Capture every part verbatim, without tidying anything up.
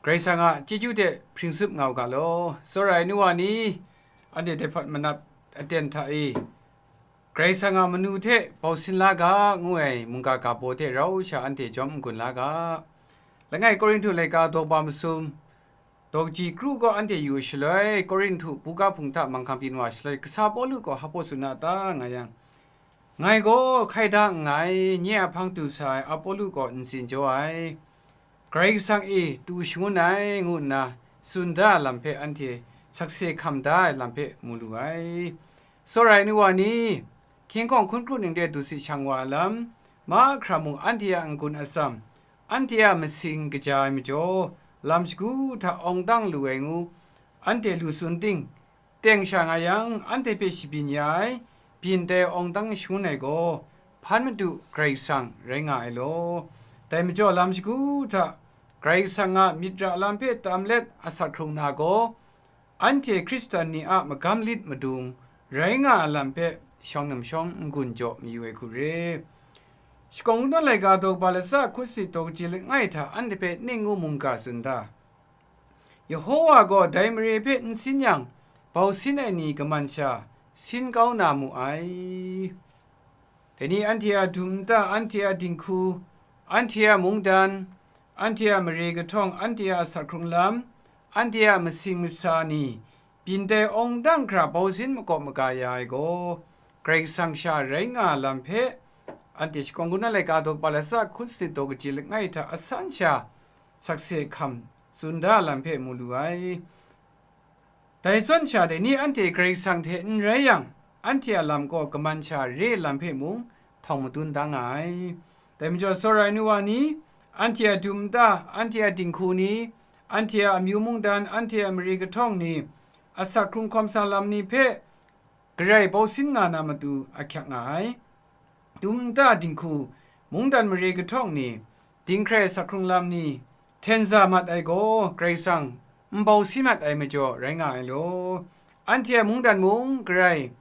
Karai Kasang a chyeju hte hpring tsup nga u ga law. Tsawra ai nu wa ni, anhte dai hpawt manap aten hta e, Karai Kasang a manu hte bau sin la ga ngu ai mungga ga baw hte rau sha anhte jawm n-gun la ga. Langai Korinhtu laika daw ba masum, daw kaji kru gaw anhte yu ai shaloi, Korinhtu buga hpung hta manghkang byin wa shaloi, kasa Pawlu gaw hpa baw tsun na ta nga yang, ngai gaw hkai da nngai, nye a hpang du sa ai Apawlu gaw ntsin jaw ai, Karai Kasang e tu shangun ai, ngu nna tsun da ai lam hpe anhte sakse hkam da ai lam hpe mu lu ai. Tsawra ai nu wa ni, hkying hkawng hkun kru ning de dusit shang wa ai lam, mahkra mung anhte a n-gun atsam, anhte a masing kaja ai majaw, lam shagu hta awng dang lu ai ngu, anhte lu tsun ting, teng sha nga yang, anhte hpe shabyin ya ai, byin tai awng dang shangun ai gaw, hpan madu Karai Kasang rai nga ai law. Dai majaw lam shagu hta, Karai Kasang a myit ra lam hpe tam let asak hkrung na gaw, anhte Hkristan ni a magam lit madung rai nga ai lam hpe shawng nem shawng n-gun jaw mayu ai hku re. Shakawn Kungdawn laika daw kaba latsa hkun sanit daw kaji langai hta anhte hpe ning ngu mungga tsun da. Yehowa gaw dai mare hpe n sin yang, bau sin ai ni kaman sha sin kau na mu ai. Dai ni anhte a dum nta, anhte a dinghku, anhte a mungdan, anhte a mare kahtawng, anhte a asak hkrung lam, anhte a masing masa ni, byin tai awng dang hkra bau sin makawp maga ya ai gaw, Karai Kasang sha rai nga ai lam hpe, anhte Shakawn Kungdawn laika daw kaba latsa hkun sanit daw kaji langai hta asan sha sakse hkam tsun da ai lam hpe mu lu ai. Dai zawn sha dai ni anhte Karai Kasang hte n rai yang, anhte a lam gaw kaman sha re ai lam hpe mung htawng madun da nga ai. Dai majaw, tsawra ai nu wa ni, anhte a dum nta, anhte a dinghku ni, anhte a amyu mungdan, anhte a mare kahtawng ni, asak hkrung hkawm sa lam ni hpe Karai bau sin nga na matu ahkyak nga ai. Dum nta, dinghku, mungdan mare kahtawng ni, dinghkrai asak hkrung lam ni, hten za mat ai gaw Karai Kasang n bau sin mat ai majaw rai nga ai law. Anhte a mungdan mung Karai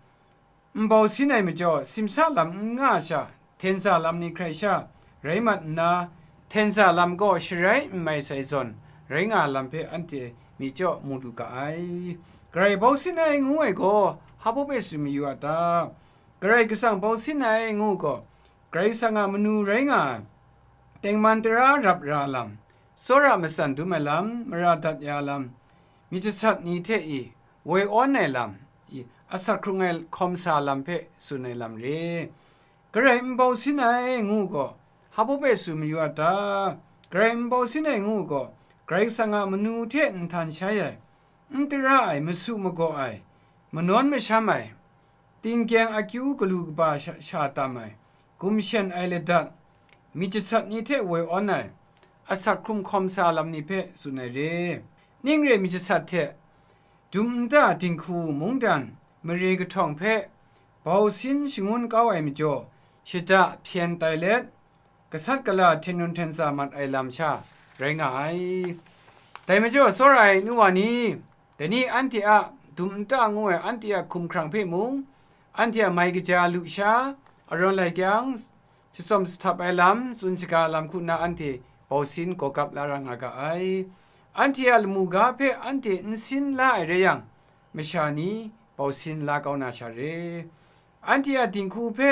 n bau sin ai majaw, simsa lam n nga sha, hten za lam ni hkrai sha rai mat nna, hten za lam gaw sharai n mai sai zawn rai nga ai lam hpe anhte mi jaw mu lu ga ai. Karai bau sin ai ngu ai gaw, hpa baw hpe tsun mayu a ta? Karai Kasang bau sin ai ngu gaw, Karai Kasang a manu rai nga ai, tengman tara rap ra lam, tsawra matsan dum ai lam, mara dat ya lam, myit jasat ni hte i woi awn ai lam, i asak hkrung ai hkawm sa lam hpe tsun ai lam re. Karai n bau sin ai ngu gaw, hpa baw hpe tsun mayu a ta? Karai n bau sin ai ngu gaw, Karai Kasang a manu hte nhtan shai ai, n tara ai, masu magaw ai, manawn masham ai, tingkyeng akyu galu kaba sha, sha tam ai, gumshen ai ladat, myit jasat ni hte woi awn ai, asak hkrung hkawm sa lam ni hpe tsun ai re. Ning re myit jasat hte, dum nta, dinghku, mungdan, mare kahtawng hpe bau sin shangun kau ai majaw, shada hpyen tai let, gasat gala hten run hten tsa mat ai lam sha rai nga ai. Dai majaw, tsawra ai nu wa ni, dai ni anhte a dum nta ngu ai anhte a hkumhkrang hpe mung, anhte a mai kaja lu sha, arawn lai kyang, shatsawm shahtap ai lam, tsun shaga lam hku nna anhte bau sin gawgap la ra nga ga ai. Anhte a lamu ga hpe anhte n sin la ai rai yang, masha ni bau sin la kau na sha re. Anhte a dinghku hpe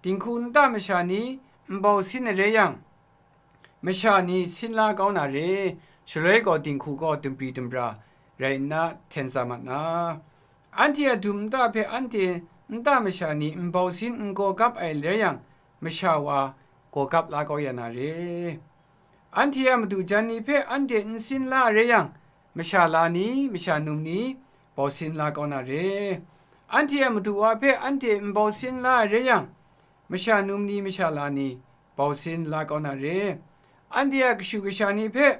dinghku nta masha ni n bau sin ai rai yang, masha ni sin la kau na re, shaloi gaw dinghku gaw dumpri dumpra rai nna hten tsa mat na. Anhte a dum nta hpe anhte nta masha ni n bau sin n gawgap ai rai yang, masha wa gawgap la kau ya na re. Anhte a madu jan ni hpe anhte n sin la ai rai yang, masha la ni, masha num ni, bau sin la kau na re. Anhte a madu wa hpe anhte n bau sin la ai rai yang, masha num ni, masha la ni, bau sin la kau na re. Anhte a kashu kasha ni hpe,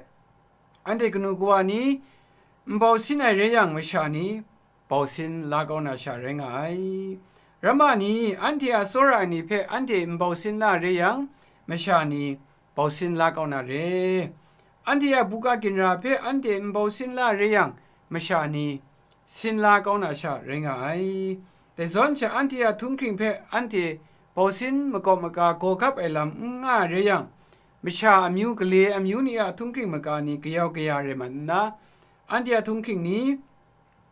anhte kanu kawa ni, n bau sin ai rai yang, masha ni, bau sin la kau na sha rai nga ai. Ramma ni, anhte a tsawra ai ni hpe anhte n bau sin la ai rai yang, masha ni, bau sin la kau na re. Anhte a buga ginra hpe anhte n bau sin la ai rai yang, masha ni, sin la kau na sha rai nga ai. Dai zawn sha anhte a htunghking hpe anhte bau sin makawp maga gawgap ai lam n nga ai rai yang, masha amyu gale amyu ni a htunghking maga ni kayau kaya rai mat nna, anhte a htunghking ni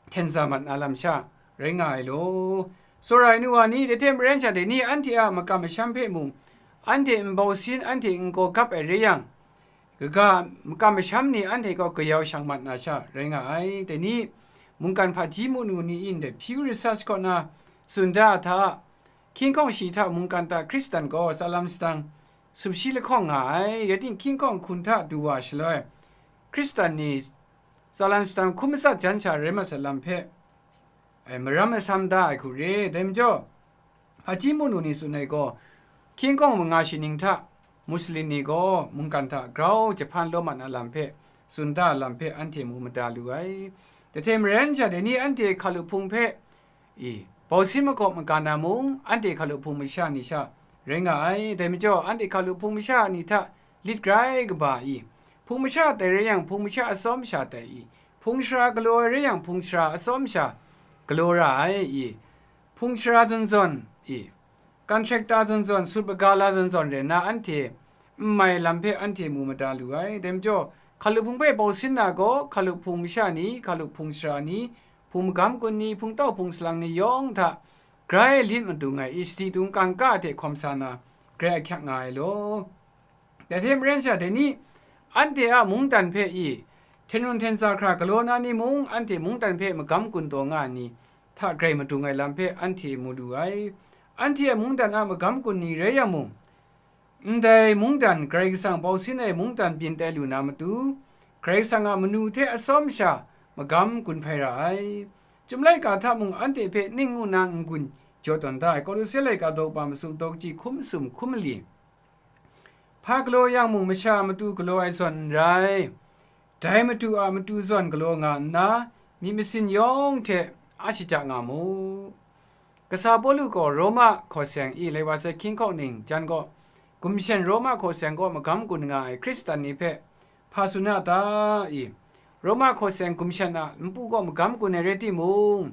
hten sa mat na lam sha rai nga ai law. Tsawra ai nu wa ni, dai hte maren sha dai ni anhte a makam masham hpe mung, anhte nbau sin, anhte n gawgap ai rai yang, kaga makam masham ni anhte gaw kayau shang mat na sha rai nga ai. Dai ni, mungkan hpaji munu ni in dai Pew Research kaw na tsun da a hta, hkying hkawng shi hta mungkan hta Hkristan gaw tsalam sadang sumshi lahkawng nga ai, rai timung hkying hkawng hkun hta du wa shaloi, Hkristan ni tsalam sadang hkum matsat jan sha rai mat sa lam hpe, ai, maram masam da ai hku re. Dai majaw, hpaji munu ni tsun ai gaw, hkying hkawng manga shi ning hta, Muslim ni gaw mungkan hta grau jahpan lawm mat na lam hpe, tsun da lam hpe anhte mu mada lu ai. Dai hte maren sha dai ni anhte hkalu hpung hpe, i, bau sin makawp maga na mung, anhte hkalu hpung masha ni sha rai nga ai. Dai majaw, anhte hkalu hpung masha ni hta lit grai kaba i, hpung masha tai rai yang, hpung masha atsawm sha tai i, hpung sara galaw ai rai yang, hpung sara atsawm sha galaw ra ai i, hpung sara zawn zawn i, contractor zawn zawn, sut magala zawn zawn rai nna, anhte n mai lam hpe anhte mu mada lu ai. Dai majaw, hkalu hpung hpe bau sin na gaw, hkalu hpung masha ni, hkalu hpung sara ni, hpung magam kun ni, hpung tau hpung salang ni yawng hta grai lit madung ai i, sadi dung kangka hte hkawm sa na, grai ahkyak nga ai law. Dai hte maren sha, dai ni, anhte a mungdan hpe i, hten run hten tsa hkra galaw na ni mung, anhte mungdan hpe magam gun taw nga ai ni hta grai madung ai lam hpe anhte mu lu ai. Anhte a mungdan a magam gun ni rai yang mung, ndai mungdan Karai Kasang bau sin ai mungdan byin tai lu na matu, Karai Kasang a manu hte atsawm sha magam gun hpai ra ai. Chyum laika hta mung anhte hpe ning ngu na n-gun jaw tawn da ai, Kolose laika daw kaba masum daw kaji hkum masum hkum mali. Hpa galaw yang mung masha a matu galaw ai zawn n rai, dai Madu a matu zawn galaw nga nna, myit masin yawng hte a shaja nga mu. Kasa Pawlu gaw Roma hkaw seng i, lai wa sai hkying hkawk ning jan gaw, gumshen Roma hkaw seng kaw magam gun nga ai Hkristan ni hpe hpa tsun a ta i? Roma hkaw seng gumshen a npu kaw magam gun ai rai timung,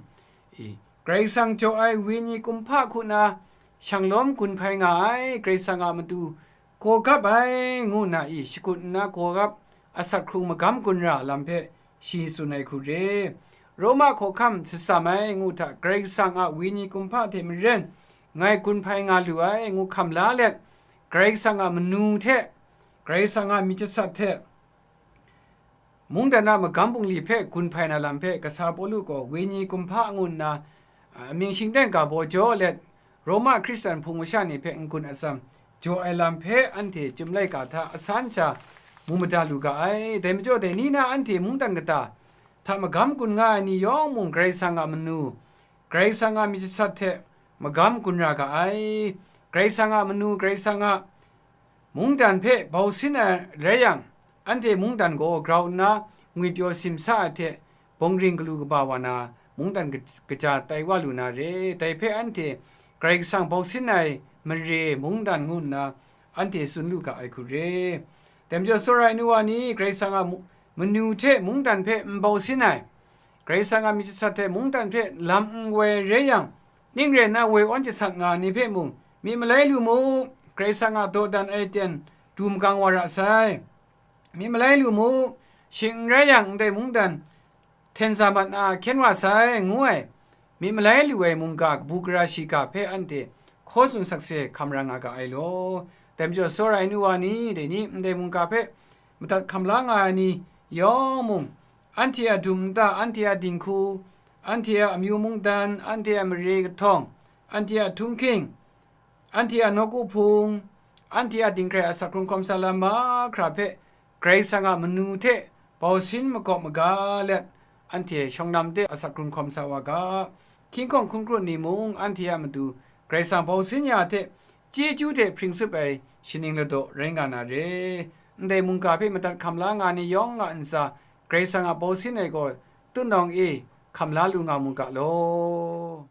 i, Karai Kasang jaw ai wenyi kumhpa hku na shanglawm gun hpai nga ai Karai Kasang a matu gaw gap ai, ngu nna i shakut nna gaw gap asak hkrung magam gun ra lam hpe shi tsun ai hku re. Roma hkawhkam shatsam ai ngu hta, Karai Kasang a wenyi kumhpa hte maren ngai gun hpai nga lu ai, ngu hkam la let, Karai Kasang a manu hte, Karai Kasang a myit jasat hte, mungdan a magam bungli hpe gun hpai na lam hpe, kasa Pawlu gaw wenyi kumhpa ngu nna, a, amying shingteng ga baw jaw let, Roma Hkristan hpung masha ni hpe n-gun atsam jaw ai lam hpe anhte chyum laika hta asan sha mu mada lu ga ai. Dai majaw, dai ni na anhte mungdan kata hta magam gun nga ai ni yawng mung, Karai Kasang a manu, Karai Kasang a myit jasat hte magam gun ra ga ai. Karai Kasang a manu, Karai Kasang a mungdan hpe bau sin ai rai yang, anhte mungdan gaw grau nna ngwipyaw simsa ai hte, bawngring galu kaba wa na, mungdan ka-, kaja tai wa lu na re. Dai hpe anhte Karai Kasang bau sin ai mare mungdan ngu nna anhte tsun lu ga ai hku re. Dai majaw, tsawra ai nu wa ni, Karai Kasang a mu-, manu hte mungdan hpe n bau sin ai, Karai Kasang a myit jasat hte mungdan hpe lam n woi rai yang, ning rai nna woi awn jasat nga ai ni hpe mung, myit malai lu mu, Karai Kasang a dawdan ai aten du makang wa ra sai. Myit malai lu mu, shing n rai yang, ndai mungdan hten sa mat na hkyen wa sai, ngu ai, myit malai lu ai mungga kabu gara shiga hpe anhte hkaw tsun sakse hkam ra nga ga ai law. Dai majaw, tsawra ai nu wa ni, dai ni, ndai mungga hpe madat hkam la nga ai ni yawng mung, anhte a dum nta, anhte a dinghku, anhte a amyu mungdan, anhte a mare kahtawng, anhte a htunghking, anhte a nawku hpung, anhte a dinghkrai asak hkrung hkawm sa lam mahkra hpe, Karai Kasang a manu hte bau sin makawp maga let, anhte shawng lam de asak hkrung hkawm sa wa ga. Hkying hkawng hkun hkrun ni mung, anhte a matu Karai Kasang bau sin ya hte, chyeju hte hpring tsup ai shaning ladaw rai nga na re. Ndai mungga hpe madat hkam la nga ni yawng a ntsa, Karai Kasang a bau sin ai gaw, tutnawng e hkam la lu nga mu ga law.